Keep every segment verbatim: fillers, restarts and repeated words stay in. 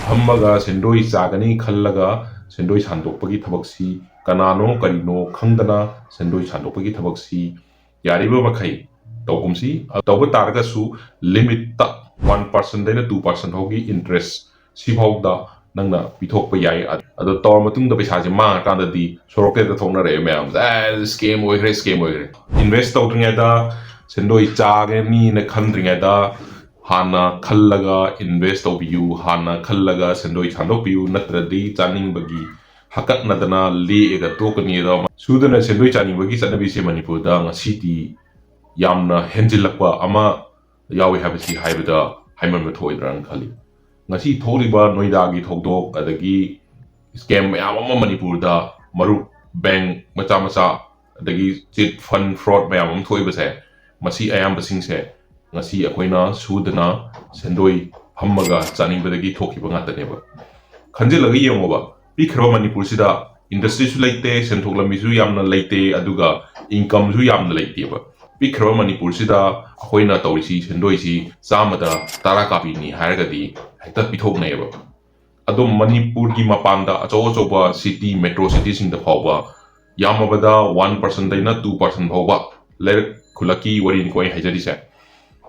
ꯐꯝꯃꯒ ꯁꯦꯟꯗꯣꯏ ꯆꯥꯒꯅꯤ ꯈꯜꯂꯒ ꯁꯦꯟꯗꯣꯏ ꯁꯥꯟꯗꯣꯛꯄꯒꯤ ꯊꯕꯛꯁꯤ ꯀꯅꯥꯅꯣ ꯀꯔꯤꯅꯣ ꯈꯪꯗꯅ ꯁꯦꯟꯗꯣꯏ ꯁꯥꯟꯗꯣꯛꯄꯒꯤ ꯊꯕꯛꯁꯤ ꯌꯥꯔꯤꯕ ꯃꯈꯩ ꯇꯧꯒꯨꯝꯁꯤ꯫ ꯇꯧꯕ ꯇꯥꯔꯒꯁꯨ ꯂꯤꯃꯤꯠꯇ ꯋꯥꯟ ꯄꯥꯔꯁꯦꯟꯗꯩꯅ ꯇꯨ ꯄꯥꯔꯁꯦꯟ ꯐꯥꯎꯒꯤ ꯏꯟꯇꯔꯦꯁ ꯁꯤꯐꯥꯎꯗ ꯅꯪꯅ ꯄꯤꯊꯣꯛꯄ ꯌꯥꯏ꯫ ꯑꯗꯣ ꯇꯧꯔ ꯃꯇꯨꯡꯗ ꯄꯩꯁꯥꯁꯦ ꯃꯥꯡꯉꯀꯥꯟꯗꯗꯤ ꯁꯣꯔꯣꯛꯇ ꯍꯦꯛꯇ ꯊꯣꯛꯅꯔꯛꯑꯦ ꯃꯌꯥꯝꯁꯦ, "ꯑꯦ, ꯁ꯭ꯀꯦꯝ ꯑꯣꯏꯈ꯭ꯔꯦ, ꯁ꯭ꯀꯦꯝ ꯑꯣꯏꯈ꯭ꯔꯦ"꯫ ꯏꯟꯚꯦꯁ ꯇꯧꯗ꯭ꯔꯤꯉꯩꯗ, ꯁꯦꯟꯗꯣꯏ ꯆꯥꯒꯅꯤꯅ ꯈꯟꯗ꯭ꯔꯤꯉꯩꯗ ꯍꯥꯟꯅ ꯈꯜꯂꯒ ꯏꯟꯚꯦꯁ ꯇꯧꯕꯤꯌꯨ꯫ ꯍꯥꯟꯅ ꯈꯜꯂꯒ ꯁꯦꯟꯗꯣꯏ ꯁꯥꯟꯗꯣꯛꯄꯤꯌꯨ, ꯅꯠꯇ꯭ꯔꯗꯤ ꯆꯥꯅꯤꯡꯕꯒꯤ ꯍꯥꯀꯠꯅꯗꯅ ꯂꯦꯛꯑꯒ ꯇꯣꯛꯀꯅꯤ꯫ ꯑꯗꯣ ꯁꯨꯗꯅ ꯁꯦꯟꯗꯣꯏ ꯆꯥꯅꯤꯡꯕꯒꯤ ꯆꯠꯅꯕꯤꯁꯦ ꯃꯅꯤꯄꯨꯔꯗ ꯉꯁꯤꯗꯤ ꯌꯥꯝꯅ ꯍꯦꯟꯖꯤꯜꯂꯛꯄ ꯑꯃ ꯌꯥꯎꯏ ꯍꯥꯏꯕꯁꯤ ꯍꯥꯏꯕꯗ ꯍꯥꯏꯃꯟꯕ ꯊꯣꯛꯑꯣꯏꯗ꯭ꯔꯥꯅ ꯈꯜꯂꯤ꯫ ꯉꯁꯤ ꯊꯣꯛꯂꯤꯕ ꯅꯣꯏꯗꯥꯒꯤ ꯊꯧꯗꯣꯛ, ꯑꯗꯒꯤ ꯁ꯭ꯀꯦꯝ ꯃꯌꯥꯝ ꯑꯃ ꯃꯅꯤꯄꯨꯔꯗ, ꯃꯔꯨꯞ ꯕꯦꯡ ꯃꯆꯥ ꯃꯆꯥ, ꯑꯗꯒꯤ ꯆꯤꯠ ꯐꯟ ꯐ꯭ꯔꯣꯗ ꯃꯌꯥꯝ ꯑꯃ ꯊꯣꯛꯏꯕꯁꯦ, ꯃꯁꯤ ꯑꯌꯥꯝꯕꯁꯤꯡꯁꯦ ꯉꯁꯤ ꯑꯩꯈꯣꯏꯅ ꯁꯨꯗꯅ ꯁꯦꯟꯗꯣꯏ ꯐꯝꯃꯒ ꯆꯥꯅꯤꯡꯕꯗꯒꯤ ꯊꯣꯛꯈꯤꯕ ꯉꯥꯛꯇꯅꯦꯕ꯫ ꯈꯟꯖꯤꯜꯂꯒ ꯌꯦꯡꯉꯣꯕ, ꯄꯤꯛꯈ꯭ꯔꯕ ꯃꯅꯤꯄꯨꯔꯁꯤꯗ ꯏꯟꯗꯁꯇ꯭ꯔꯤꯁꯨ ꯂꯩꯇꯦ, ꯁꯦꯟꯊꯣꯛ ꯂꯝꯕꯤꯁꯨ ꯌꯥꯝꯅ ꯂꯩꯇꯦ, ꯑꯗꯨꯒ ꯏꯟꯀꯝꯁꯨ ꯌꯥꯝꯅ ꯂꯩꯇꯦꯕ꯫ ꯄꯤꯛꯈ꯭ꯔꯕ ꯃꯅꯤꯄꯨꯔꯁꯤꯗ ꯑꯩꯈꯣꯏꯅ ꯇꯧꯔꯤꯁꯤ, ꯁꯦꯟꯗꯣꯏꯁꯤ ꯆꯥꯝꯃꯗ ꯇꯔꯥ ꯀꯥꯕꯤꯅꯤ ꯍꯥꯏꯔꯒꯗꯤ ꯍꯦꯛꯇ ꯄꯤꯊꯣꯛꯅꯩꯌꯦꯕ꯫ ꯑꯗꯣ ꯃꯅꯤꯄꯨꯔꯒꯤ ꯃꯄꯥꯟꯗ ꯑꯆꯧ ꯑꯆꯧꯕ ꯁꯤꯇꯤ, ꯃꯦꯇ꯭ꯔꯣ ꯁꯤꯇꯤꯁꯤꯡꯗ ꯐꯥꯎꯕ ꯌꯥꯝꯃꯕꯗ ꯋꯥꯟ ꯄꯥꯔꯁꯦꯟꯗꯩꯅ ꯇꯨ ꯄꯥꯔꯁꯦꯟ ꯐꯥꯎꯕ, ꯂꯩꯔꯛ ꯈꯨꯜꯂꯛꯀꯤ ꯋꯥꯔꯤꯅꯤꯀꯣ ꯑꯩ ꯍꯥꯏꯖꯔꯤꯁꯦ,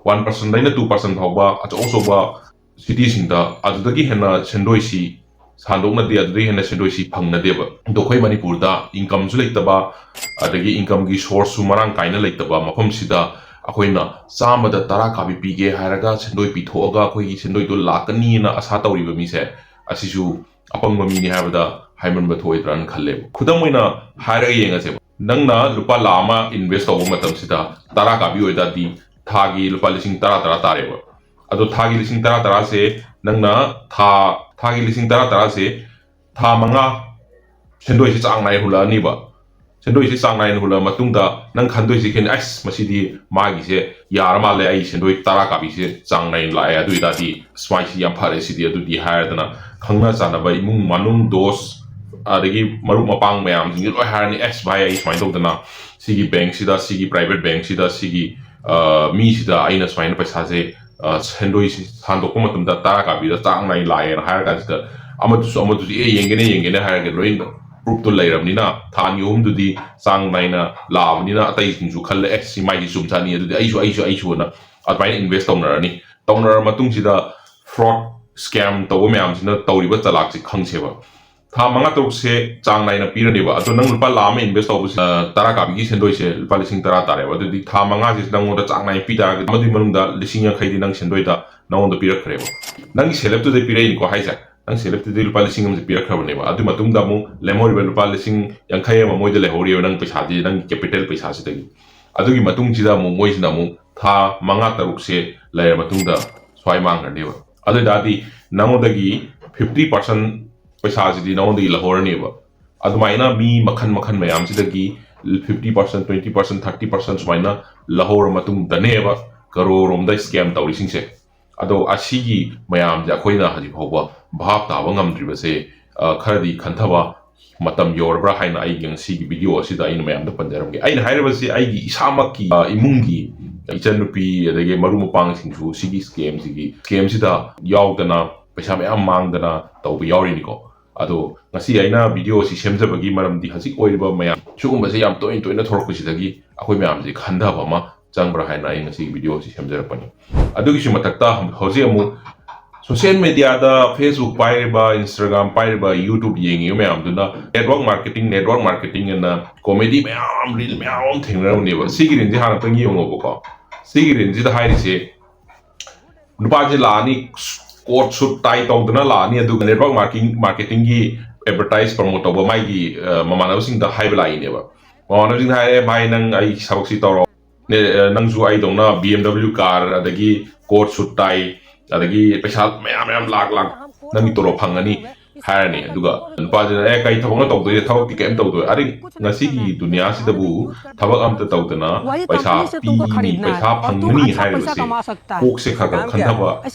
ꯋꯥꯟ ꯄꯥꯔꯁꯦꯟꯗꯩꯅ ꯇꯨ ꯄꯥꯔꯁꯦꯟ ꯐꯥꯎꯕ ꯑꯆꯧ ꯑꯆꯧꯕ ꯁꯤꯇꯤꯁꯤꯡꯗ ꯑꯗꯨꯗꯒꯤ ꯍꯦꯟꯅ ꯁꯦꯟꯗꯣꯏꯁꯤ ꯁꯥꯟꯗꯣꯛꯅꯗꯦ, ꯑꯗꯨꯗꯒꯤ ꯍꯦꯟꯅ ꯁꯦꯟꯗꯣꯏꯁꯤ ꯐꯪꯅꯗꯦꯕ꯫ ꯑꯗꯣ ꯑꯩꯈꯣꯏ ꯃꯅꯤꯄꯨꯔꯗ ꯏꯟꯀꯝꯁꯨ ꯂꯩꯇꯕ, ꯑꯗꯒꯤ ꯏꯟꯀꯝꯒꯤ ꯁꯣꯔꯁꯁꯨ ꯃꯔꯥꯡ ꯀꯥꯏꯅ ꯂꯩꯇꯕ ꯃꯐꯝꯁꯤꯗ ꯑꯩꯈꯣꯏꯅ ꯆꯥꯝꯃꯗ ꯇꯔꯥ ꯀꯥꯕꯤ ꯄꯤꯒꯦ ꯍꯥꯏꯔꯒ ꯁꯦꯟꯗꯣꯏ ꯄꯤꯊꯣꯛꯑꯒ ꯑꯩꯈꯣꯏꯒꯤ ꯁꯦꯟꯗꯣꯏꯗꯣ ꯂꯥꯛꯀꯅꯤꯅ ꯑꯁꯥ ꯇꯧꯔꯤꯕ ꯃꯤꯁꯦ, ꯑꯁꯤꯁꯨ ꯑꯄꯪꯕ ꯃꯤꯅꯤ ꯍꯥꯏꯕꯗ ꯍꯥꯏꯃꯟꯕ ꯊꯣꯛꯑꯣꯏꯗ꯭ꯔꯥꯅ ꯈꯜꯂꯦꯕ꯫ ꯈꯨꯗꯝ ꯑꯣꯏꯅ ꯍꯥꯏꯔꯒ ꯌꯦꯡꯉꯁꯦꯕ, ꯅꯪꯅ ꯂꯨꯄꯥ ꯂꯥꯈ ꯑꯃ ꯏꯟꯚꯦꯁ ꯇꯧꯕ ꯃꯇꯝꯁꯤꯗ ꯇꯔꯥ ꯀꯥꯕꯤ ꯑꯣꯏꯇꯥꯔꯗꯤ ꯊꯥꯒꯤ ꯂꯨꯄꯥ ꯂꯤꯁꯤꯡ ꯇꯔꯥ ꯇꯔꯥ ꯇꯥꯔꯦꯕ꯫ ꯑꯗꯣ ꯊꯥꯒꯤ ꯂꯤꯁꯤꯡ ꯇꯔꯥ ꯇꯔꯥꯁꯦ ꯅꯪꯅ ꯊꯥ, ꯊꯥꯒꯤ ꯂꯤꯁꯤꯡ ꯇꯔꯥ ꯇꯔꯥꯁꯦ ꯊꯥ ꯃꯉꯥ ꯁꯦꯟꯗꯣꯏꯁꯤ ꯆꯥꯡ ꯅꯥꯏꯅ ꯍꯨꯜꯂꯛꯑꯅꯤꯕ꯫ ꯁꯦꯟꯗꯣꯏꯁꯤ ꯆꯥꯡ ꯅꯥꯏꯅ ꯍꯨꯜꯂꯛꯑ ꯃꯇꯨꯡꯗ ꯅꯪ ꯈꯟꯗꯣꯏꯁꯤ ꯈꯦꯠꯅꯩ, "ꯑꯁ, ꯃꯁꯤꯗꯤ ꯃꯥꯒꯤꯁꯦ ꯌꯥꯔ ꯃꯥꯜꯂꯦ, ꯑꯩ ꯁꯦꯟꯗꯣꯏ ꯇꯔꯥ ꯀꯥꯕꯤꯁꯦ ꯆꯥꯡ ꯅꯥꯏꯅ ꯂꯥꯛꯑꯦ, ꯑꯗꯨ ꯑꯣꯏꯇꯥꯔꯗꯤ ꯑꯁ, ꯃꯥꯏꯁꯤ ꯌꯥꯝ ꯐꯔꯦ ꯁꯤꯗꯤ", ꯑꯗꯨꯗꯤ ꯍꯥꯏꯔꯗꯅ ꯈꯪꯅ ꯆꯥꯟꯅꯕ ꯏꯃꯨꯡ ꯃꯅꯨꯡ, ꯗꯣꯁ, ꯑꯗꯒꯤ ꯃꯔꯨꯞ ꯃꯄꯥꯡ ꯃꯌꯥꯝꯁꯤꯡꯁꯦ ꯂꯣꯏ ꯍꯥꯏꯔꯅꯤ, "ꯑꯁ ꯚꯥꯏ, ꯑꯩ ꯁꯨꯃꯥꯏꯅ ꯇꯧꯗꯅ ꯁꯤꯒꯤ ꯕꯦꯡꯛꯁꯤꯗ, ꯁꯤꯒꯤ ꯄ꯭ꯔꯥꯏꯚꯦꯠ ꯕꯦꯡꯛꯁꯤꯗ, ꯁꯤꯒꯤ, ꯑ, ꯃꯤꯁꯤꯗ ꯑꯩꯅ ꯁꯨꯃꯥꯏꯅ ꯄꯩꯁꯥꯁꯦ ꯑ, ꯁꯦꯟꯗꯣꯏꯁꯤ ꯁꯟꯗꯣꯛꯄ ꯃꯇꯝꯗ ꯇꯔꯥ ꯀꯥꯕꯤꯗ ꯆꯥꯡ ꯅꯥꯏꯅ ꯂꯥꯛꯑꯦꯅ ꯍꯥꯏꯔ ꯀꯥꯟꯁꯤꯗ, ꯑꯃꯗꯨꯁꯨ ꯑꯃꯗꯨꯁꯨ ꯑꯦ ꯌꯦꯡꯒꯦꯅꯦ ꯌꯦꯡꯒꯦꯅꯦ ꯍꯥꯏꯔꯒ ꯂꯣꯏ ꯄ꯭ꯔꯨꯞꯇꯨ ꯂꯩꯔꯕꯅꯤꯅ, ꯊꯥ ꯑꯅꯤ ꯑꯍꯨꯝꯗꯨꯗꯤ ꯆꯥꯡ ꯅꯥꯏꯅ ꯂꯥꯛꯑꯕꯅꯤꯅ ꯑꯇꯩꯁꯤꯡꯁꯨ ꯈꯜꯂꯦ, ꯑꯦ, ꯁꯤ ꯃꯥꯏꯁꯤ ꯆꯨꯝꯖꯥꯠꯅꯤ, ꯑꯗꯨꯗꯤ ꯑꯩꯁꯨ ꯑꯩꯁꯨ ꯑꯩꯁꯨꯅ ꯑꯗꯨꯃꯥꯏꯅ ꯏꯟꯚꯦꯁ ꯇꯧꯅꯔꯅꯤ꯫ ꯇꯧꯅꯔ ꯃꯇꯨꯡꯁꯤꯗ ꯐ꯭ꯔꯣꯗ, ꯁ꯭ꯀꯦꯝ ꯇꯧꯕ ꯃꯌꯥꯝꯁꯤꯅ ꯇꯧꯔꯤꯕ ꯆꯂꯥꯛꯁꯤ ꯈꯪꯁꯦꯕ꯫ ꯊꯥ ꯃꯉꯥ ꯇꯔꯨꯛꯁꯦ ꯆꯥꯡ ꯅꯥꯏꯅ ꯄꯤꯔꯅꯦꯕ꯫ ꯑꯗꯣ ꯅꯪ ꯂꯨꯄꯥ ꯂꯥꯈ ꯑꯃ ꯏꯟꯚꯦꯁ ꯇꯧꯕꯁꯤ, ꯑ, ꯇꯔꯥ ꯀꯥꯕꯤꯒꯤ ꯁꯦꯟꯗꯣꯏꯁꯦ ꯂꯨꯄꯥ ꯂꯤꯁꯤꯡ ꯇꯔꯥ ꯇꯥꯔꯦꯕ꯫ ꯑꯗꯨꯗꯤ ꯊꯥ ꯃꯉꯥꯁꯤ ꯅꯪꯉꯣꯟꯗ ꯆꯥꯡ ꯅꯥꯏꯅ ꯄꯤ ꯇꯥꯔꯒꯗꯤ, ꯃꯗꯨꯒꯤ ꯃꯅꯨꯡꯗ ꯂꯤꯁꯤꯡ ꯌꯥꯡꯈꯩꯗꯤ ꯅꯪ ꯁꯦꯟꯗꯣꯏꯗ ꯅꯪꯉꯣꯟꯗ ꯄꯤꯔꯛꯈ꯭ꯔꯦꯕ꯫ ꯅꯪꯒꯤ ꯁꯦꯜꯞꯇꯨꯗꯩ ꯄꯤꯔꯛꯏꯅꯤꯀꯣ ꯍꯥꯏꯁꯦ꯫ ꯅꯪ ꯁꯦꯜꯞꯇꯨꯗꯩ ꯂꯨꯄꯥ ꯂꯤꯁꯤꯡ ꯑꯃꯁꯦ ꯄꯤꯔꯛꯈ꯭ꯔꯕꯅꯦꯕ꯫ ꯑꯗꯨ ꯃꯇꯨꯡꯗ ꯑꯃꯨꯛ ꯂꯦꯝꯍꯧꯔꯤꯕ ꯂꯨꯄꯥ ꯂꯤꯁꯤꯡ ꯌꯥꯡꯈꯩ ꯑꯃ ꯃꯣꯏꯗ ꯂꯩꯍꯧꯔꯤꯕ ꯅꯪ ꯄꯩꯁꯥꯗꯤ, ꯅꯪꯒꯤ ꯀꯦꯄꯤꯇꯦꯜ ꯄꯩꯁꯥꯁꯤꯗꯒꯤ꯫ ꯑꯗꯨꯒꯤ ꯃꯇꯨꯡꯁꯤꯗ ꯑꯃꯨꯛ ꯃꯣꯏꯁꯤꯅ ꯑꯃꯨꯛ ꯊꯥ ꯃꯉꯥ ꯇꯔꯨꯛꯁꯦ ꯂꯩꯔ ꯃꯇꯨꯡꯗ ꯁ꯭ꯋꯥꯏ ꯃꯥꯡꯈ꯭ꯔꯅꯦꯕ꯫ ꯑꯗꯨ ꯑꯣꯏ ꯇꯥꯔꯗꯤ ꯅꯪꯉꯣꯟꯗꯒꯤ ꯐꯤꯐꯇꯤ ꯄꯥꯔꯁꯦꯟ ꯄꯩꯁꯥꯁꯤꯗꯤ ꯅꯉꯣꯟꯗꯒꯤ ꯂꯧꯍꯧꯔꯅꯦꯕ꯫ ꯑꯗꯨꯃꯥꯏꯅ ꯃꯤ ꯃꯈꯜ ꯃꯈꯜ ꯃꯌꯥꯝꯁꯤꯗꯒꯤ fifty percent, twenty percent, thirty percent ꯁꯨꯃꯥꯏꯅ ꯂꯧꯍꯧꯔ ꯃꯇꯨꯡꯗꯅꯦꯕ ꯀꯔꯣꯔ ꯔꯣꯝꯗ ꯁ꯭ꯀꯦꯝ ꯇꯧꯔꯤꯁꯤꯡꯁꯦ꯫ ꯑꯗꯣ ꯑꯁꯤꯒꯤ ꯃꯌꯥꯝꯁꯦ ꯑꯩꯈꯣꯏꯅ ꯍꯧꯖꯤꯛ ꯐꯥꯎꯕ ꯚꯥꯞ ꯇꯥꯕ ꯉꯝꯗ꯭ꯔꯤꯕꯁꯦ, ꯑ, ꯈꯔꯗꯤ ꯈꯟꯊꯕ ꯃꯇꯝ ꯌꯧꯔꯕ꯭ꯔꯥ ꯍꯥꯏꯅ ꯑꯩꯒꯤ ꯉꯁꯤꯒꯤ ꯚꯤꯗꯤꯑꯣ ꯑꯁꯤꯗ ꯑꯩꯅ ꯃꯌꯥꯝꯗ ꯄꯟꯖꯔꯝꯒꯦ꯫ ꯑꯩꯅ ꯍꯥꯏꯔꯤꯕꯁꯤ ꯑꯩꯒꯤ ꯏꯁꯥꯃꯛꯀꯤ, ꯑ, ꯏꯃꯨꯡꯒꯤ ꯏꯆꯟꯅꯨꯄꯤ ꯑꯗꯒꯤ ꯃꯔꯨꯞ ꯃꯄꯥꯡꯁꯤꯡꯁꯨ ꯁꯤꯒꯤ ꯁ꯭ꯀꯦꯝꯁꯤꯒꯤ, ꯁ꯭ꯀꯦꯝꯁꯤꯗ ꯌꯥꯎꯗꯅ ꯄꯩꯁꯥ ꯃꯌꯥꯝ ꯃꯥꯡꯗꯅ ꯇꯧꯕ ꯌꯥꯎꯔꯤꯅꯤꯀꯣ꯫ ꯑꯗꯣ ꯉꯁꯤ ꯑꯩꯅ ꯚꯤꯗꯤꯑꯣ ꯑꯁꯤ ꯁꯦꯝꯖꯕꯒꯤ ꯃꯔꯝꯗꯤ ꯍꯧꯖꯤꯛ ꯑꯣꯏꯔꯤꯕ ꯃꯌꯥꯝ ꯁꯤꯒꯨꯝꯕꯁꯦ ꯌꯥꯝ ꯇꯣꯏꯅ ꯇꯣꯏꯅ ꯊꯣꯔꯛꯄꯁꯤꯗꯒꯤ ꯑꯩꯈꯣꯏ ꯃꯌꯥꯝꯁꯦ ꯈꯟꯊꯕ ꯑꯃ ꯆꯪꯕ꯭ꯔꯥ ꯍꯥꯏꯅ ꯑꯩ ꯉꯁꯤꯒꯤ ꯚꯤꯗꯤꯑꯣ ꯑꯁꯤ ꯁꯦꯝꯖꯔꯛꯄꯅꯤ꯫ ꯑꯗꯨꯒꯤꯁꯨ ꯃꯊꯛꯇ ꯍꯧꯖꯤꯛ ꯑꯃꯨꯛ ꯁꯣꯁꯤꯌꯦꯜ ꯃꯦꯗꯤꯌꯥꯗ Facebook ꯄꯥꯏꯔꯤꯕ, Instagram ꯄꯥꯏꯔꯤꯕ, YouTube ꯌꯦꯡꯉꯤꯕ ꯃꯌꯥꯝꯗꯨꯅ network marketing, network marketing ꯑꯅ ꯀꯣꯃꯦꯗꯤ ꯃꯌꯥꯝ, ꯔꯤꯜ ꯃꯌꯥꯝ ꯑꯃ ꯊꯦꯡꯅꯔꯝꯅꯦꯕ꯫ ꯁꯤꯒꯤ ꯔꯤꯜꯁꯦ ꯍꯥꯟꯅ ꯑꯃꯨꯛꯇꯪ ꯌꯦꯡꯉꯣꯕꯀꯣ꯫ ꯁꯤꯒꯤ ꯔꯤꯜꯁꯤꯗ ꯍꯥꯏꯔꯤꯁꯦ, ꯅꯨꯄꯥꯁꯦ ꯂꯥꯛꯑꯅꯤ, ꯀꯣꯠ ꯁꯨꯠ ꯇꯥꯏ ꯇꯧꯗꯅ ꯂꯥꯛꯑꯅꯤ, ꯑꯗꯨꯒ network marketing, marketingꯒꯤ advertise promote ꯇꯧꯕ ꯃꯥꯒꯤ, ꯑ, ꯃꯃꯥꯟꯅꯕꯁꯤꯡꯗ ꯍꯥꯏꯕ ꯂꯥꯛꯏꯅꯦꯕ꯫ ꯃꯃꯥꯟꯅꯕꯁꯤꯡꯗ ꯍꯥꯏꯔꯦ, "ꯚꯥꯏ, ꯅꯪ ꯑꯩ ꯊꯕꯛꯁꯤ ꯇꯧꯔꯣ꯫ ꯅꯦ-, ꯑ, ꯅꯪꯁꯨ ꯑꯩꯗꯧꯅ BMW car, ꯑꯗꯒꯤ ꯀꯣꯠ ꯁꯨꯠ ꯇꯥꯏ, ꯑꯗꯒꯤ ꯄꯩꯁꯥ ꯃꯌꯥꯝ ꯃꯌꯥꯝ ꯂꯥꯛ ꯂꯥꯛ ꯅꯪꯒꯤ ꯇꯣꯂꯣꯞ ꯐꯪꯒꯅꯤ" ꯍꯥꯏꯔꯅꯤ꯫ ꯑꯗꯨꯒ ꯅꯨꯄꯥꯁꯤꯅ, "ꯑꯦ, ꯀꯩ ꯊꯕꯛꯅꯣ ꯇꯧꯗꯣꯏꯁꯦ? ꯊꯕꯛꯇꯤ ꯀꯩꯝ ꯇꯧꯗꯣꯏ꯫ ꯑꯔꯦ, ꯉꯁꯤꯒꯤ ꯗꯨꯅꯤꯌꯥꯁꯤꯗꯕꯨ ꯊꯕꯛ ꯑꯝꯇ ꯇꯧꯗꯅ ꯄꯩꯁꯥ ꯄꯤꯅꯤ, ꯄꯩꯁꯥ ꯐꯪꯒꯅꯤ ꯍꯥꯏꯔꯤꯕꯁꯦ ꯀꯣꯛꯁꯦ ꯈꯔ ꯈꯔ ꯈꯟꯊꯕ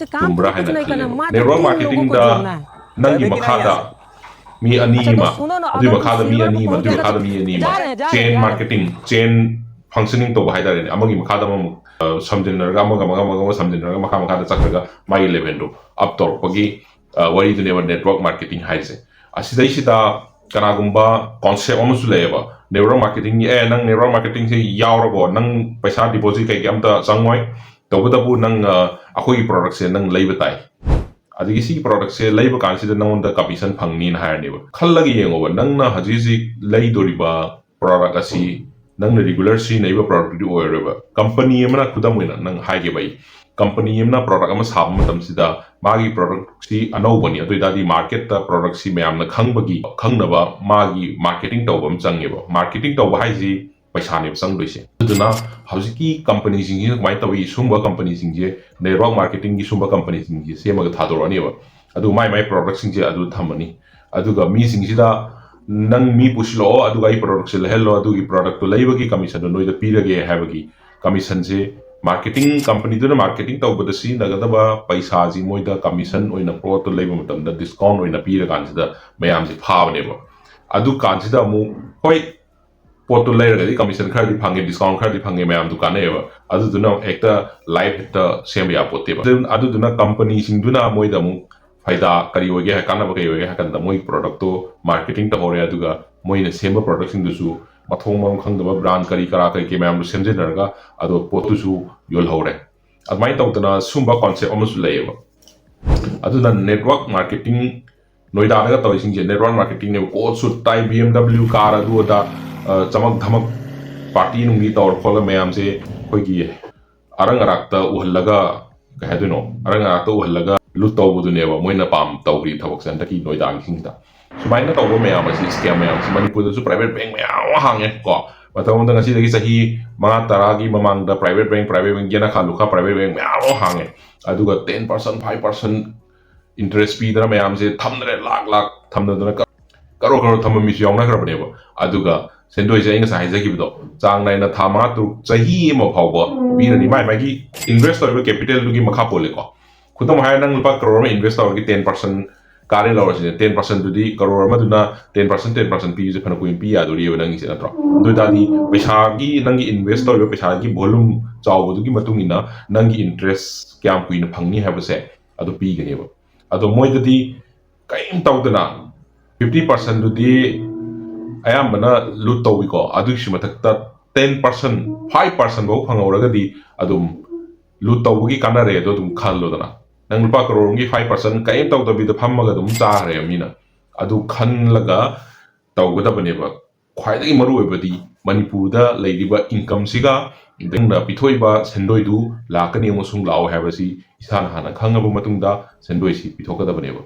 ꯆꯨꯝꯕ꯭ꯔꯥ ꯍꯥꯏꯅ ꯈꯜꯂꯦꯕ꯫ Network marketingꯗ ꯃꯤ ꯑꯅꯤ ꯑꯃ, ꯑꯗꯨꯒꯤ ꯃꯈꯥꯗ ꯃꯤ ꯑꯅꯤ ꯑꯃ, ꯑꯗꯨꯒꯤ ꯃꯈꯥꯗ ꯃꯤ ꯑꯅꯤ ꯑꯃ, chain marketing, chain functioning ꯇꯧꯕ ꯍꯥꯏꯇꯥꯔꯦꯅꯦ, ꯑꯃꯒꯤ ꯃꯈꯥꯗ ꯑꯃꯃꯨꯛ꯫ ꯁꯝꯖꯤꯟꯅꯔꯒ ꯑꯃꯒ ꯑꯃꯒ ꯑꯃꯒ ꯑꯃꯒ ꯁꯝꯖꯤꯟꯅꯔꯒ ꯃꯈꯥ ꯃꯈꯥꯗ ꯆꯠꯈ꯭ꯔꯒ ꯃꯥꯒꯤ ꯂꯦꯚꯦꯜꯗꯨ ꯑꯞ ꯇꯧꯔꯛꯄꯒꯤ ꯋꯥꯔꯤꯗꯨꯅꯦꯕ ꯅꯦꯠꯋꯥꯔꯛ ꯃꯥꯔꯀꯦꯇꯤꯡ ꯍꯥꯏꯁꯦ꯫ ꯑꯁꯤꯗꯩꯁꯤꯗ ꯀꯅꯥꯒꯨꯝꯕ ꯀꯣꯟꯁꯦꯞ ꯑꯃꯁꯨ ꯂꯩꯌꯦꯕ ꯅꯦꯠꯋꯥꯔꯛ ꯃꯥꯔꯀꯦꯇꯤꯡꯒꯤ, ꯑꯦ, ꯅꯪ ꯅꯦꯠꯋꯥꯔꯛ ꯃꯥꯔꯀꯦꯇꯤꯡꯁꯦ ꯌꯥꯎꯔꯕꯣ, ꯅꯪ ꯄꯩꯁꯥ ꯗꯤꯄꯣꯖꯤꯠ ꯀꯩꯀꯩ ꯑꯝꯇ ꯆꯪꯉꯣꯏ, ꯇꯧꯕꯇꯕꯨ ꯅꯪ ꯑꯩꯈꯣꯏꯒꯤ ꯄ꯭ꯔꯣꯗꯛꯁꯦ ꯅꯪ ꯂꯩꯕ ꯇꯥꯏ, ꯑꯗꯒꯤ ꯁꯤꯒꯤ ꯄ꯭ꯔꯣꯗꯛꯁꯦ ꯂꯩꯕ ꯀꯥꯟꯁꯤꯗ ꯅꯪꯉꯣꯟꯗ ꯀꯃꯤꯁꯟ ꯐꯪꯅꯤꯅ ꯍꯥꯏꯔꯅꯦꯕ꯫ ꯈꯜꯂꯒ ꯌꯦꯡꯉꯣꯕ, ꯅꯪꯅ ꯍꯧꯖꯤꯛ ꯍꯧꯖꯤꯛ ꯂꯩꯗꯣꯔꯤꯕ ꯄ꯭ꯔꯣꯗꯛ ꯑꯁꯤ ꯅꯪꯅ ꯔꯤꯒꯨꯂꯔ ꯁꯤꯖꯤꯟꯅꯔꯤꯕ ꯄ꯭ꯔꯣꯗꯛꯇꯨꯗꯤ ꯑꯣꯏꯔꯣꯏꯕ꯫ ꯀꯝꯄꯅꯤ ꯑꯃꯅ, ꯈꯨꯗꯝ ꯑꯣꯏꯅ ꯅꯪ ꯍꯥꯏꯒꯦꯕ ꯑꯩ, ꯀꯝꯄꯅꯤ ꯑꯃꯅ ꯄ꯭ꯔꯣꯗꯛ ꯑꯃ ꯁꯥꯕ ꯃꯇꯝꯁꯤꯗ ꯃꯥꯒꯤ ꯄ꯭ꯔꯣꯗꯛꯁꯤ ꯑꯅꯧꯕꯅꯤ, ꯑꯗꯨ ꯑꯣꯏꯇꯥꯔꯗꯤ ꯃꯥꯔꯀꯦꯠꯇ ꯄ꯭ꯔꯣꯗꯛꯁꯤ ꯃꯌꯥꯝꯅ ꯈꯪꯕꯒꯤ, ꯈꯪꯅꯕ ꯃꯥꯒꯤ ꯃꯥꯔꯀꯦꯇꯤꯡ ꯇꯧꯕ ꯑꯃ ꯆꯪꯉꯦꯕ꯫ ꯃꯥꯔꯀꯦꯇꯤꯡ ꯇꯧꯕ ꯍꯥꯏꯁꯤ ꯄꯩꯁꯥꯅꯦꯕ ꯆꯪꯗꯣꯏꯁꯦ꯫ ꯑꯗꯨꯅ ꯍꯧꯖꯤꯛꯀꯤ ꯀꯝꯄꯅꯤꯁꯤꯡꯁꯤꯅ ꯀꯃꯥꯏꯅ ꯇꯧꯏ? ꯁꯨꯝꯕ ꯀꯝꯄꯅꯤꯁꯤꯡꯁꯦ, ꯅꯦꯠꯋꯥꯔꯛ ꯃꯥꯔꯀꯦꯇꯤꯡꯒꯤ ꯁꯨꯝꯕ ꯀꯝꯄꯅꯤꯁꯤꯡꯁꯦ ꯁꯦꯝꯃꯒ ꯊꯥꯗꯣꯔꯛꯑꯅꯦꯕ꯫ ꯑꯗꯨ ꯃꯥꯏ ꯃꯥꯏ ꯄ꯭ꯔꯣꯗꯛꯁꯤꯡꯁꯦ ꯑꯗꯨ ꯊꯝꯃꯅꯤ꯫ ꯑꯗꯨꯒ ꯃꯤꯁꯤꯡꯁꯤꯗ, "ꯅꯪ ꯃꯤ ꯄꯨꯁꯤꯜꯂꯛꯑꯣ, ꯑꯗꯨꯒ ꯑꯩ ꯄ꯭ꯔꯣꯗꯛꯁꯦ ꯂꯩꯍꯜꯂꯣ, ꯑꯗꯨꯒꯤ ꯄ꯭ꯔꯣꯗꯛꯇꯣ ꯂꯩꯕꯒꯤ ꯀꯃꯤꯁꯟꯗꯣ ꯅꯣꯏꯗ ꯄꯤꯔꯒꯦ" ꯍꯥꯏꯕꯒꯤ ꯀꯃꯤꯁꯟꯁꯦ, ꯃꯥꯔꯀꯦꯇꯤꯡ ꯀꯝꯄꯅꯤꯗꯨꯅ ꯃꯥꯔꯀꯦꯇꯤꯡ ꯇꯧꯕꯗ ꯁꯤꯖꯤꯟꯅꯒꯗꯕ ꯄꯩꯁꯥꯁꯤ ꯃꯣꯏꯗ ꯀꯃꯤꯁꯟ ꯑꯣꯏꯅ, ꯄꯣꯠꯇꯣ ꯂꯩꯕ ꯃꯇꯝꯗ ꯗꯤꯁꯀꯥꯎꯟ ꯑꯣꯏꯅ ꯄꯤꯔꯀꯥꯟꯁꯤꯗ ꯃꯌꯥꯝꯁꯦ ꯐꯥꯕꯅꯦꯕ꯫ ꯑꯗꯨ ꯀꯥꯟꯁꯤꯗ ꯑꯃꯨꯛ, ꯍꯣꯏ, ꯄꯣꯠꯇꯨ ꯂꯩꯔꯒꯗꯤ ꯀꯃꯤꯁꯟ ꯈꯔꯗꯤ ꯐꯪꯉꯦ, ꯗꯤꯁꯀꯥꯎꯟ ꯈꯔꯗꯤ ꯐꯪꯉꯦ, ꯃꯌꯥꯝ ꯗꯨꯀꯥꯟꯅꯩꯑꯕ꯫ ꯑꯗꯨꯗꯨꯅ ꯍꯦꯛꯇ ꯂꯥꯏꯐ ꯍꯦꯛꯇ ꯁꯦꯝꯕ ꯌꯥꯄꯣꯠꯇꯦꯕ꯫ ꯑꯗꯨ-, ꯑꯗꯨꯗꯨꯅ ꯀꯝꯄꯅꯤꯁꯤꯡꯗꯨꯅ ꯃꯣꯏꯗ ꯑꯃꯨꯛ ꯐꯥꯏꯗꯥ ꯀꯔꯤ ꯑꯣꯏꯒꯦ ꯍꯥꯏ, ꯀꯥꯟꯅꯕ ꯀꯔꯤ ꯑꯣꯏꯒꯦ ꯍꯥꯏ ꯀꯥꯟꯗ, ꯃꯣꯏ ꯄ꯭ꯔꯣꯗꯛꯇꯣ ꯃꯥꯔꯀꯦꯇꯤꯡ ꯇꯧꯍꯧꯔꯦ, ꯑꯗꯨꯒ ꯃꯣꯏꯅ ꯁꯦꯝꯕ ꯄ꯭ꯔꯣꯗꯛꯁꯤꯡꯗꯨꯁꯨ ꯃꯊꯣꯡ ꯃꯔꯝ ꯈꯪꯗꯕ ꯕ꯭ꯔꯥꯟ ꯀꯔꯤ ꯀꯔꯥ ꯀꯔꯤ ꯀꯔꯤ ꯃꯌꯥꯝꯗꯨ ꯁꯦꯝꯖꯤꯟꯅꯔꯒ ꯑꯗꯣ ꯄꯣꯠꯇꯨꯁꯨ ꯌꯣꯜꯍꯧꯔꯦ꯫ ꯑꯗꯨꯃꯥꯏꯅ ꯇꯧꯗꯅ ꯁꯨꯝꯕ ꯀꯣꯟꯁꯦꯞ ꯑꯃꯁꯨ ꯂꯩꯌꯦꯕ꯫ ꯑꯗꯨꯅ network marketing, ꯅꯣꯏꯗꯥꯗꯒ ꯇꯧꯔꯤꯁꯤꯡꯁꯦ network ꯃꯥꯔꯀꯦꯇꯤꯡꯅꯦꯕ꯫ Coat suit ꯇꯥꯏ, ꯕꯤ ꯑꯦꯝ ꯗꯕ꯭ꯂꯤꯎ ꯀꯥꯔ, ꯑꯗꯨ ꯑꯗꯥ, ꯑ, ꯆꯃꯛ ꯙꯃꯛ ꯄꯥꯔꯇꯤ ꯅꯨꯡꯗꯤ ꯇꯧꯔ ꯈꯣꯠꯂ ꯃꯌꯥꯝꯁꯦ ꯑꯩꯈꯣꯏꯒꯤ ꯑꯔꯪ ꯑꯔꯥꯛꯇ ꯎꯍꯜꯂꯒ, ꯀꯩ ꯍꯥꯏꯗꯣꯏꯅꯣ, ꯑꯔꯪ ꯑꯔꯥꯛꯇ ꯎꯍꯜꯂꯒ ꯂꯨꯠ ꯇꯧꯕꯗꯨꯅꯦꯕ ꯃꯣꯏꯅ ꯄꯥꯝ ꯇꯧꯔꯤ ꯊꯕꯛꯁꯦ ꯍꯟꯗꯛꯀꯤ ꯅꯣꯏꯗꯥꯒꯤꯁꯤꯡꯁꯤꯗ꯫ ꯁꯨꯃꯥꯏꯅ ꯇꯧꯕ ꯃꯌꯥꯝ ꯑꯁꯤ, ꯁ꯭ꯀꯦꯝ ꯃꯌꯥꯝꯁꯤ ꯃꯅꯤꯄꯨꯔꯗꯁꯨ ꯄ꯭ꯔꯥꯏꯚꯦꯠ ꯕꯦꯡ ꯃꯌꯥꯝ ꯑꯃ ꯍꯥꯡꯉꯦ ꯀꯣ꯫ ꯃꯇꯝ ꯑꯃꯗ, ꯉꯁꯤꯗꯒꯤ ꯆꯍꯤ ꯃꯉꯥ ꯇꯔꯥꯒꯤ ꯃꯃꯥꯡꯗ ꯄ꯭ꯔꯥꯏꯚꯦꯠ ꯕꯦꯡ, ꯄ꯭ꯔꯥꯏꯚꯦꯠ ꯕꯦꯡ, ꯌꯦꯅꯈꯥ ꯂꯨꯈꯥ ꯄ꯭ꯔꯥꯏꯚꯦꯠ ꯕꯦꯡ ꯃꯌꯥꯝ ꯑꯃ ꯍꯥꯡꯉꯦ꯫ ꯑꯗꯨꯒ ten percent, five percent interest ꯄꯤꯗꯅ ꯃꯌꯥꯝꯁꯦ ꯊꯝꯅꯔꯦ, ꯂꯥꯛ ꯂꯥꯛ ꯊꯝꯅꯗꯅ ꯀ-, ꯀꯔꯣꯔ ꯀꯔꯣꯔ ꯊꯝꯕ ꯃꯤꯁꯨ ꯌꯥꯎꯅꯈ꯭ꯔꯕꯅꯦꯕ꯫ ꯑꯗꯨꯒ ꯁꯦꯟꯗꯣꯏꯁꯦ ꯑꯩ ꯉꯁꯥꯏ ꯍꯥꯏꯖꯈꯤꯕꯗꯣ, ꯆꯥꯡ ꯅꯥꯏꯅ ꯊꯥ ꯃꯉꯥ, ꯇꯔꯨꯛ, ꯆꯍꯤ ꯑꯃ ꯐꯥꯎꯕ ꯄꯤꯔꯅꯤ꯫ ꯃꯥꯏ ꯃꯥꯒꯤ ꯏꯟꯚꯦꯁ ꯇꯧꯔꯤꯕ ꯀꯦꯄꯤꯇꯦꯜꯗꯨꯒꯤ ꯃꯈꯥ ꯄꯣꯜꯂꯦꯀꯣ꯫ ꯈꯨꯗꯝ ꯍꯥꯏꯔ, ꯅꯪ ꯂꯨꯄꯥ ꯀꯔꯣꯔ ꯑꯃ ꯏꯟꯚꯦꯁ ꯇꯧꯔꯒ ꯇꯦꯟ ꯄꯥꯔꯁꯦꯟ ꯀꯥꯔꯦ ꯂꯧꯔꯁꯤꯅꯦ, ꯇꯦꯟ ꯄꯥꯔꯁꯦꯟꯗꯨꯗꯤ, ꯀꯔꯣꯔ ꯑꯃꯗꯨꯅ ꯇꯦꯟ ꯄꯥꯔꯁꯦꯟ, ꯇꯦꯟ ꯄꯥꯔꯁꯦꯟ ꯄꯤꯕꯁꯦ ꯐꯅ ꯀꯨꯏꯅ ꯄꯤ ꯌꯥꯗꯣꯔꯤꯕ ꯅꯪꯒꯤꯁꯦ, ꯅꯠꯇ꯭ꯔꯣ? ꯑꯗꯨ ꯑꯣꯏꯇꯥꯔꯗꯤ ꯄꯩꯁꯥꯒꯤ, ꯅꯪꯒꯤ ꯏꯟꯚꯦꯁ ꯇꯧꯔꯤꯕ ꯄꯩꯁꯥꯒꯤ ꯚꯣꯂꯨꯝ ꯆꯥꯎꯕꯗꯨꯒꯤ ꯃꯇꯨꯡ ꯏꯟꯅ ꯅꯪꯒꯤ ꯏꯟꯇꯔꯦꯁ ꯀꯌꯥꯝ ꯀꯨꯏꯅ ꯐꯪꯅꯤ ꯍꯥꯏꯕꯁꯦ ꯑꯗꯨ ꯄꯤꯒꯅꯦꯕ꯫ ꯑꯗꯣ ꯃꯣꯏꯗꯗꯤ ꯀꯔꯤꯝ ꯇꯧꯗꯅ ꯐꯤꯐꯇꯤ ꯄꯥꯔꯁꯦꯟꯗꯨꯗꯤ ꯑꯌꯥꯝꯕꯅ ꯂꯨꯠ ꯇꯧꯏꯀꯣ꯫ ꯑꯗꯨꯒꯤꯁꯨ ꯃꯊꯛꯇ ꯇꯦꯟ ꯄꯥꯔꯁꯦꯟ, ꯐꯥꯏꯚ ꯄꯥꯔꯁꯦꯟ ꯐꯥꯎ ꯐꯪꯍꯧꯔꯒꯗꯤ ꯑꯗꯨꯝ ꯂꯨꯠ ꯇꯧꯕꯒꯤ ꯀꯥꯟꯅꯔꯦ꯫ ꯑꯗꯣ ꯑꯗꯨꯝ ꯈꯜꯂꯣꯗꯅ, ꯅꯪ ꯂꯨꯄꯥ ꯀꯔꯣꯔ ꯑꯃꯒꯤ ꯐꯥꯏꯚ ꯄꯥꯔꯁꯦꯟ ꯀꯔꯤꯝ ꯇꯧꯗꯕꯤꯗ ꯐꯝꯃꯒ ꯑꯗꯨꯝ ꯆꯥꯈ꯭ꯔꯦ ꯃꯤꯅ꯫ ꯑꯗꯨ ꯈꯜꯂꯒ ꯇꯧꯒꯗꯕꯅꯦꯕ꯫ ꯈ꯭ꯋꯥꯏꯗꯒꯤ ꯃꯔꯨꯑꯣꯏꯕꯗꯤ ꯃꯅꯤꯄꯨꯔꯗ ꯂꯩꯔꯤꯕ ꯏꯟꯀꯝꯁꯤꯒ ꯅꯪꯅ ꯄꯤꯊꯣꯛꯏꯕ ꯁꯦꯟꯗꯣꯏꯗꯨ ꯂꯥꯛꯀꯅꯤ ꯑꯃꯁꯨꯡ ꯂꯥꯛꯑꯣꯏ ꯍꯥꯏꯕꯁꯤ ꯏꯁꯥꯅ ꯍꯥꯟꯅ ꯈꯪꯉꯕ ꯃꯇꯨꯡꯗ ꯁꯦꯟꯗꯣꯏꯁꯤ ꯄꯤꯊꯣꯛꯀꯗꯕꯅꯦꯕ꯫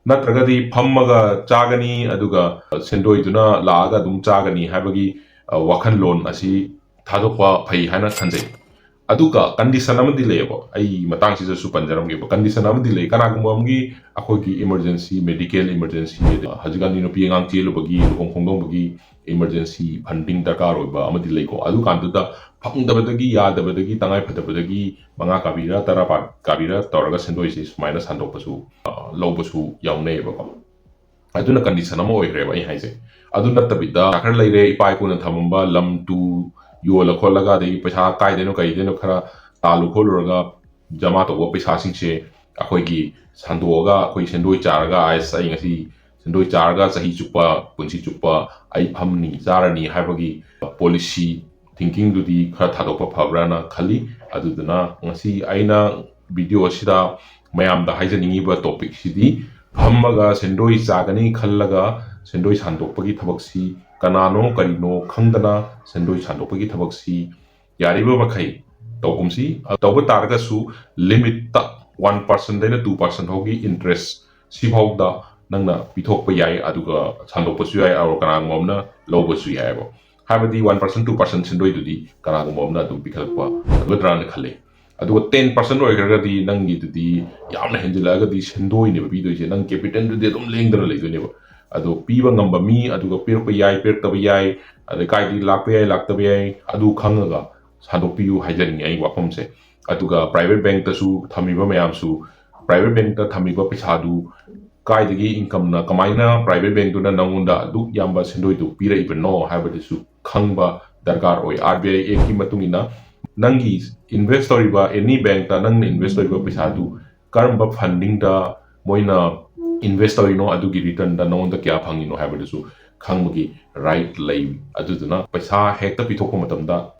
ꯅꯠꯇ꯭ꯔꯒꯗꯤ ꯐꯝꯃꯒ ꯆꯥꯒꯅꯤ, ꯑꯗꯨꯒ ꯁꯦꯟꯗꯣꯏꯗꯨꯅ ꯂꯥꯛꯑꯒ ꯑꯗꯨꯝ ꯆꯥꯒꯅꯤ ꯍꯥꯏꯕꯒꯤ, ꯑ, ꯋꯥꯈꯜꯂꯣꯟ ꯑꯁꯤ ꯊꯥꯗꯣꯛꯄ ꯐꯩ ꯍꯥꯏꯅ ꯈꯟꯖꯩ꯫ ꯑꯗꯨꯒ ꯀꯟꯗꯤꯁꯟ ꯑꯃꯗꯤ ꯂꯩꯌꯦꯕ, ꯑꯩ ꯃꯇꯥꯡꯁꯤꯗꯁꯨ ꯄꯟꯖꯔꯝꯒꯦꯕ꯫ ꯀꯟꯗꯤꯁꯟ ꯑꯃꯗꯤ ꯂꯩ, ꯀꯅꯥꯒꯨꯝꯕ ꯑꯃꯒꯤ ꯑꯩꯈꯣꯏꯒꯤ ꯏꯃꯔꯖꯦꯟꯁꯤ, ꯃꯦꯗꯤꯀꯦꯜ ꯏꯃꯔꯖꯦꯟꯁꯤ, ꯍꯧꯖꯤꯛꯀꯥꯟꯗꯤ ꯅꯨꯄꯤ ꯑꯉꯥꯡ ꯆꯦꯜꯂꯨꯕꯒꯤ, ꯂꯨꯍꯣꯡ ꯈꯣꯡꯗꯣꯡꯕꯒꯤ ꯏꯃꯔꯖꯦꯟꯁꯤ ꯐꯟꯗꯤꯡ ꯗꯔꯀꯥꯔ ꯑꯣꯏꯕ ꯑꯃꯗꯤ ꯂꯩꯀꯣ꯫ ꯑꯗꯨꯀꯥꯟꯗꯨꯗ ꯐꯪꯗꯕꯗꯒꯤ, ꯌꯥꯗꯕꯗꯒꯤ, ꯇꯉꯥꯏ ꯐꯗꯕꯗꯒꯤ ꯃꯉꯥ ꯀꯥꯕꯤꯔ, ꯇꯔꯥ ꯄꯥ-, ꯀꯥꯕꯤꯔ ꯇꯧꯔꯒ ꯁꯦꯟꯗꯣꯏꯁꯤ ꯁꯨꯃꯥꯏꯅ ꯁꯥꯟꯗꯣꯛꯄꯁꯨ, ꯑ, ꯂꯧꯕꯁꯨ ꯌꯥꯎꯅꯩꯌꯦꯕꯀꯣ꯫ ꯑꯗꯨꯅ ꯀꯟꯗꯤꯁꯟ ꯑꯃ ꯑꯣꯏꯈ꯭ꯔꯦꯕ ꯑꯩ ꯍꯥꯏꯁꯦ꯫ ꯑꯗꯨ ꯅꯠꯇꯕꯤꯗ ꯈꯔ ꯂꯩꯔꯦ, ꯏꯄꯥ ꯏꯄꯨꯅ ꯊꯝꯃꯝꯕ ꯂꯝ ꯇꯨ ꯌꯣꯜꯂ ꯈꯣꯠꯂꯒ, ꯑꯗꯒꯤ ꯄꯩꯁꯥ ꯀꯥꯏꯗꯩꯅꯣ ꯀꯩꯗꯩꯅꯣ ꯈꯔ ꯇꯥꯜꯂꯨ ꯈꯣꯠꯂꯨꯔꯒ ꯖꯃꯥ ꯇꯧꯕ ꯄꯩꯁꯥꯁꯤꯡꯁꯦ ꯑꯩꯈꯣꯏꯒꯤ ꯁꯟꯗꯣꯛꯑꯒ, ꯑꯩꯈꯣꯏ ꯁꯦꯟꯗꯣꯏ ꯆꯥꯔꯒ, "ꯑꯁ, ꯑꯩ ꯉꯁꯤ ꯁꯦꯟꯗꯣꯏ ꯆꯥꯔꯒ ꯆꯍꯤ ꯆꯨꯞꯄ, ꯄꯨꯟꯁꯤ ꯆꯨꯞꯄ ꯑꯩ ꯐꯝꯅꯤ ꯆꯥꯔꯅꯤ" ꯍꯥꯏꯕꯒꯤ ꯄꯣꯂꯤꯁꯤ ꯊꯤꯡꯀꯤꯡꯗꯨꯗꯤ ꯈꯔ ꯊꯥꯗꯣꯛꯄ ꯐꯕ꯭ꯔꯥꯅ ꯈꯜꯂꯤ꯫ ꯑꯗꯨꯗꯨꯅ ꯉꯁꯤ ꯑꯩꯅ ꯚꯤꯗꯤꯑꯣ ꯑꯁꯤꯗ ꯃꯌꯥꯝꯗ ꯍꯥꯏꯖꯅꯤꯡꯉꯤꯕ ꯇꯣꯄꯤꯛꯁꯤꯗꯤ, ꯐꯝꯃꯒ ꯁꯦꯟꯗꯣꯏ ꯆꯥꯒꯅꯤ ꯈꯜꯂꯒ ꯁꯦꯟꯗꯣꯏ ꯁꯥꯟꯗꯣꯛꯄꯒꯤ ꯊꯕꯛꯁꯤ ꯀꯅꯥꯅꯣ ꯀꯔꯤꯅꯣ ꯈꯪꯗꯅ ꯁꯦꯟꯗꯣꯏ ꯁꯥꯟꯗꯣꯛꯄꯒꯤ ꯊꯕꯛꯁꯤ ꯌꯥꯔꯤꯕ ꯃꯈꯩ ꯇꯧꯒꯨꯝꯁꯤ꯫ ꯇꯧꯕ ꯇꯥꯔꯒꯁꯨ ꯂꯤꯃꯤꯠꯇ, ꯋꯥꯟ ꯄꯥꯔꯁꯦꯟꯗꯩꯅ ꯇꯨ ꯄꯥꯔꯁꯦꯟ ꯐꯥꯎꯒꯤ ꯏꯟꯇꯔꯦꯁ ꯁꯤꯐꯥꯎꯗ ꯅꯪꯅ ꯄꯤꯊꯣꯛꯄ ꯌꯥꯏ, ꯑꯗꯨꯒ ꯁꯥꯟꯗꯣꯛꯄꯁꯨ ꯌꯥꯏ, ꯑꯗꯨꯒ ꯀꯅꯥꯒꯨꯝꯕ ꯑꯃꯅ ꯂꯧꯕꯁꯨ ꯌꯥꯏꯑꯕ꯫ ꯍꯥꯏꯕꯗꯤ ꯋꯥꯟ ꯄꯥꯔꯁꯦꯟ, ꯇꯨ ꯄꯥꯔꯁꯦꯟ ꯁꯦꯟꯗꯣꯏꯗꯨꯗꯤ ꯀꯅꯥꯒꯨꯝꯕ ꯑꯃꯅ ꯑꯗꯨꯝ ꯄꯤꯈꯠꯂꯛꯄ ꯉꯝꯒꯗ꯭ꯔꯥꯅ ꯈꯜꯂꯤ꯫ ꯑꯗꯨꯒ ꯇꯦꯟ ꯄꯥꯔꯁꯦꯟ ꯑꯣꯏꯈ꯭ꯔꯒꯗꯤ ꯅꯪꯒꯤꯗꯨꯗꯤ ꯌꯥꯝꯅ ꯍꯦꯟꯖꯤꯜꯂꯛꯑꯒꯗꯤ ꯁꯦꯟꯗꯣꯏꯅꯦꯕ ꯄꯤꯗꯣꯏꯁꯦ, ꯅꯪ ꯀꯦꯄꯤꯇꯦꯜꯗꯨꯗꯤ ꯑꯗꯨꯝ ꯂꯦꯡꯗꯅ ꯂꯩꯗꯣꯏꯅꯦꯕ꯫ ꯑꯗꯣ ꯄꯤꯕ ꯉꯝꯕ ꯃꯤ, ꯑꯗꯨꯒ ꯄꯤꯔꯛꯄ ꯌꯥꯏ, ꯄꯤꯔꯛꯇꯕ ꯌꯥꯏ, ꯑꯗꯩ ꯀꯥꯏꯗꯒꯤ ꯂꯥꯛꯄ ꯌꯥꯏ, ꯂꯥꯛꯇꯕ ꯌꯥꯏ, ꯑꯗꯨ ꯈꯪꯉꯒ ꯁꯥꯟꯗꯣꯛꯄꯤꯌꯨ ꯍꯥꯏꯖꯅꯤꯡꯉꯤ ꯑꯩ ꯋꯥꯐꯝꯁꯦ꯫ ꯑꯗꯨꯒ ꯄ꯭ꯔꯥꯏꯚꯦꯠ ꯕꯦꯡꯛꯇꯁꯨ ꯊꯝꯃꯤꯕ ꯃꯌꯥꯝꯁꯨ, ꯄ꯭ꯔꯥꯏꯚꯦꯠ ꯕꯦꯡꯛꯇ ꯊꯝꯃꯤꯕ ꯄꯩꯁꯥꯗꯨ ꯀꯥꯏꯗꯒꯤ incomeꯅ, ꯀꯃꯥꯏꯅ private bankꯇꯨꯅ ꯅꯪꯉꯣꯟꯗ ꯑꯗꯨꯛ ꯌꯥꯝꯕ ꯁꯦꯟꯗꯣꯏꯗꯨ ꯄꯤꯔꯛꯏꯕꯅꯣ ꯍꯥꯏꯕꯗꯨꯁꯨ ꯈꯪꯕ ꯗꯔꯀꯥꯔ ꯑꯣꯏ꯫ RBI Actꯀꯤ ꯃꯇꯨꯡ ꯏꯟꯅ ꯅꯪꯒꯤ invest ꯇꯧꯔꯤꯕ any bankꯇ ꯅꯪꯅ invest ꯇꯧꯔꯤꯕ ꯄꯩꯁꯥꯗꯨ ꯀꯔꯝꯕ fundingꯗ ꯃꯣꯏꯅ invest ꯇꯧꯔꯤꯅꯣ, ꯑꯗꯨꯒꯤ returnꯗ ꯅꯉꯣꯟꯗ ꯀꯌꯥ ꯐꯪꯉꯤꯅꯣ ꯍꯥꯏꯕꯗꯨꯁꯨ ꯈꯪꯕꯒꯤ right ꯂꯩ꯫ ꯑꯗꯨꯗꯨꯅ ꯄꯩꯁꯥ ꯍꯦꯛꯇ ꯄꯤꯊꯣꯛꯄ ꯃꯇꯝꯗ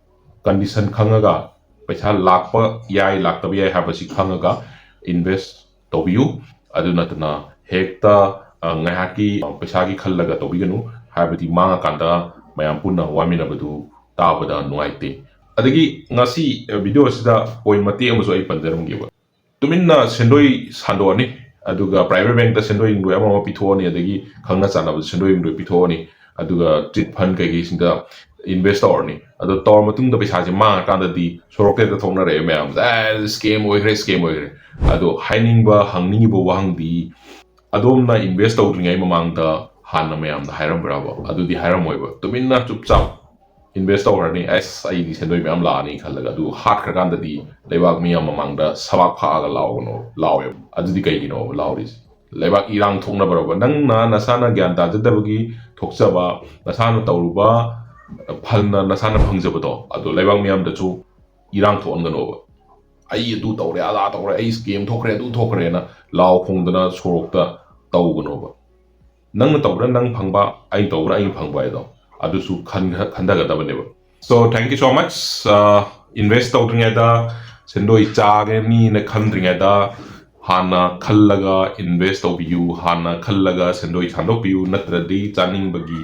condition ꯈꯪꯉꯒ, ꯄꯩꯁꯥ ꯂꯥꯛꯄ ꯌꯥꯏ ꯂꯥꯛꯇꯕ ꯌꯥꯏ ꯍꯥꯏꯕꯁꯤ ꯈꯪꯉꯒ invest ꯇꯧꯕꯤꯌꯨ꯫ ꯑꯗꯨ ꯅꯠꯇꯅ ꯍꯦꯛꯇ, ꯑ, ꯉꯥꯏꯍꯥꯛꯀꯤ, ꯑ, ꯄꯩꯁꯥꯒꯤ ꯈꯜꯂꯒ ꯇꯧꯕꯤꯒꯅꯨ, ꯍꯥꯏꯕꯗꯤ ꯃꯥꯡꯉꯀꯥꯟꯗ ꯃꯌꯥꯝ ꯄꯨꯟꯅ ꯋꯥꯃꯤꯟꯅꯕꯗꯨ ꯇꯥꯕꯗ ꯅꯨꯡꯉꯥꯏꯇꯦ꯫ ꯑꯗꯒꯤ ꯉꯁꯤ, ꯑ, video ꯑꯁꯤꯗ point ꯃꯇꯦꯛ ꯑꯃꯁꯨ ꯑꯩ ꯄꯟꯖꯔꯝꯒꯦꯕ꯫ ꯇꯨꯃꯤꯟꯅ ꯁꯦꯟꯗꯣꯏ ꯁꯥꯟꯗꯣꯛꯑꯅꯤ, ꯑꯗꯨꯒ private bankꯇ ꯁꯦꯟꯗꯣꯏ ꯅꯨꯡꯗꯣꯏ ꯑꯃ ꯑꯃ ꯄꯤꯊꯣꯛꯑꯅꯤ, ꯑꯗꯒꯤ ꯈꯪꯅ ꯆꯥꯟꯅꯕꯗ ꯁꯦꯟꯗꯣꯏ ꯅꯨꯡꯗꯣꯏ ꯄꯤꯊꯣꯛꯑꯅꯤ, ꯑꯗꯨꯒ chit fund ꯀꯩꯀꯩꯁꯤꯡꯗ invest ꯇꯧꯔꯅꯤ꯫ ꯑꯗꯣ ꯇꯧꯔ ꯃꯇꯨꯡꯗ ꯄꯩꯁꯥꯁꯦ ꯃꯥꯡꯉꯀꯥꯟꯗꯗꯤ ꯁꯣꯔꯣꯛꯇ ꯍꯦꯛꯇ ꯊꯣꯛꯅꯔꯛꯑꯦ ꯃꯌꯥꯝꯁꯦ, "ꯑꯦ, scam ꯑꯣꯏꯈ꯭ꯔꯦ, scam ꯑꯣꯏꯈ꯭ꯔꯦ"꯫ ꯑꯗꯣ ꯍꯥꯏꯅꯤꯡꯕ, ꯍꯪꯅꯤꯡꯉꯤꯕ ꯋꯥꯍꯪꯗꯤ, ꯑꯗꯣꯝꯅ invest ꯇꯧꯗ꯭ꯔꯤꯉꯩ ꯃꯃꯥꯡꯗ ꯍꯥꯟꯅ ꯃꯌꯥꯝꯗ ꯍꯥꯏꯔꯝꯕ꯭ꯔꯕ? ꯑꯗꯨꯗꯤ ꯍꯥꯏꯔꯝꯃꯣꯏꯕ꯫ ꯇꯨꯃꯤꯟꯅ ꯆꯨꯞꯆꯥꯞ invest ꯇꯧꯈ꯭ꯔꯅꯤ, "ꯑꯁ, ꯑꯩꯗꯤ ꯁꯦꯟꯗꯣꯏ ꯃꯌꯥꯝ ꯂꯥꯛꯑꯅꯤ" ꯈꯜꯂꯒ꯫ ꯑꯗꯨ ꯍꯥꯠꯈ꯭ꯔꯀꯥꯟꯗꯗꯤ ꯂꯩꯕꯥꯛ ꯃꯤꯌꯥꯝ ꯃꯃꯥꯡꯗ ꯁꯕꯥꯛ ꯐꯥꯛꯑꯒ ꯂꯥꯎꯒꯅꯣ, ꯂꯥꯎꯋꯦꯕ꯫ ꯑꯗꯨꯗꯤ ꯀꯩꯒꯤꯅꯣꯕ ꯂꯥꯎꯔꯤꯁꯦ? ꯂꯩꯕꯥꯛ ꯏꯔꯥꯡ ꯊꯣꯛꯅꯕ꯭ꯔꯕ? ꯅꯪꯅ ꯅꯁꯥꯅ ꯒ꯭ꯌꯥꯟ ꯇꯥꯖꯗꯕꯒꯤ ꯊꯣꯛꯆꯕ, ꯅꯁꯥꯅ ꯇꯧꯔꯨꯕ ꯐꯜꯅ ꯅꯁꯥꯅ ꯐꯪꯖꯕꯗꯣ, ꯑꯗꯣ ꯂꯩꯕꯥꯛ ꯃꯤꯌꯥꯝꯗꯁꯨ ꯏꯔꯥꯡ ꯊꯣꯛꯍꯟꯒꯅꯣꯕ꯫ "ꯑꯩ ꯑꯗꯨ ꯇꯧꯔꯦ, ꯑꯗꯥ ꯇꯧꯔꯦ, ꯑꯩ scam ꯊꯣꯛꯈ꯭ꯔꯦ, ꯑꯗꯨ ꯊꯣꯛꯈ꯭ꯔꯦꯅ" ꯂꯥꯎ ꯈꯣꯡꯗꯅ ꯁꯣꯔꯣꯛꯇ ꯇꯧꯒꯅꯣꯕ꯫ ꯅꯪꯅ ꯇꯧꯕꯅ ꯅꯪ ꯐꯪꯕ, ꯑꯩꯅ ꯇꯧꯕꯅ ꯑꯩꯅ ꯐꯪꯕ ꯍꯥꯏꯗꯣ, ꯑꯗꯨꯁꯨ ꯈꯟ-, ꯈꯟꯊꯒꯗꯕꯅꯦꯕ꯫ So, thank you so much꯫ ꯑ, invest ꯇꯧꯗ꯭ꯔꯤꯉꯩꯗ, ꯁꯦꯟꯗꯣꯏ ꯆꯥꯒꯅꯤꯅ ꯈꯟꯗ꯭ꯔꯤꯉꯩꯗ ꯍꯥꯟꯅ ꯈꯜꯂꯒ invest ꯇꯧꯕꯤꯌꯨ, ꯍꯥꯟꯅ ꯈꯜꯂꯒ ꯁꯦꯟꯗꯣꯏ ꯁꯥꯟꯗꯣꯛꯄꯤꯌꯨ, ꯅꯠꯇ꯭ꯔꯗꯤ ꯆꯥꯅꯤꯡꯕꯒꯤ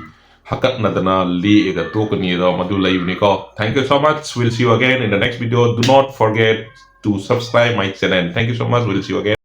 ꯍꯥꯀꯠꯅꯗꯅ ꯂꯦꯛꯑꯒ ꯇꯣꯛꯀꯅꯤ ꯑꯗꯣ ꯃꯗꯨ ꯂꯩꯕꯅꯤꯀꯣ꯫ Thank you so much. We'll see you again in the next video. Do not forget to subscribe my channel. Thank you so much. We'll see you again.